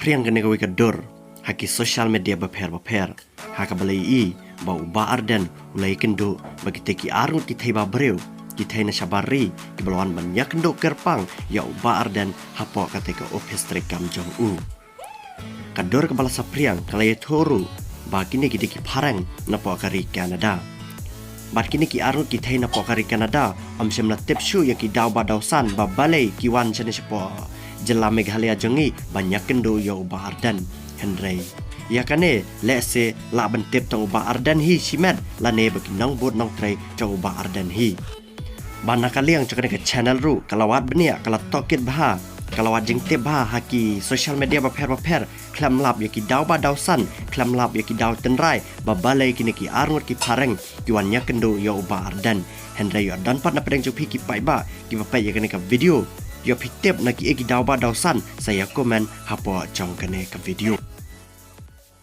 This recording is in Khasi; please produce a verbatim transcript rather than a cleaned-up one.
Pdiang kane kawei ka dur ha ki social media bapher bapher, ha kaba la ïohi ba u Bah Ardent u la ïakynduh ba kitei ki arngut ki thei ba briew, ki thei na shabar ri, kiba la wan ban ïakynduh kyrpang ïa u Bah Ardent hapoh katei ka ophis treikam jong u. Ka dur kaba la saphriang ka la ïathuh ruh ba kine ki dei ki phareng napoh ka ri Canada. Bad kine ki arngut ki thei napoh ka ri Canada ym shym la tip shuh ïa ki daw ba daw san ba balei ki wan shane shapoh jylla Meghalaya jong ngi ban ïakynduh ïa u Bah Ardent. Hynrei ïa kane lehse lah ban tip tang u Bah Ardent hi shimet lane ba ki nongbud nongtrei jong u Bah Ardent hi. Bad na ka liang jong kane ka channel ruh ka la wad bniah, ka la tohkit bha, ka la wad jingtip bha ha ki social media bapher bapher, khlem lap ïa ki daw ba daw san, khlem lap ïa ki daw tynrai ba balei kine ki arngut ki phareng ki wan ïakynduh ïa u Bah Ardent. Hynrei ïoh don pat na pdeng jong phi ki paidbah kiba peit ïa kane ka video, ïoh phi tip na kiei ki daw ba daw san, sa ïa comment hapoh jong kane ka video.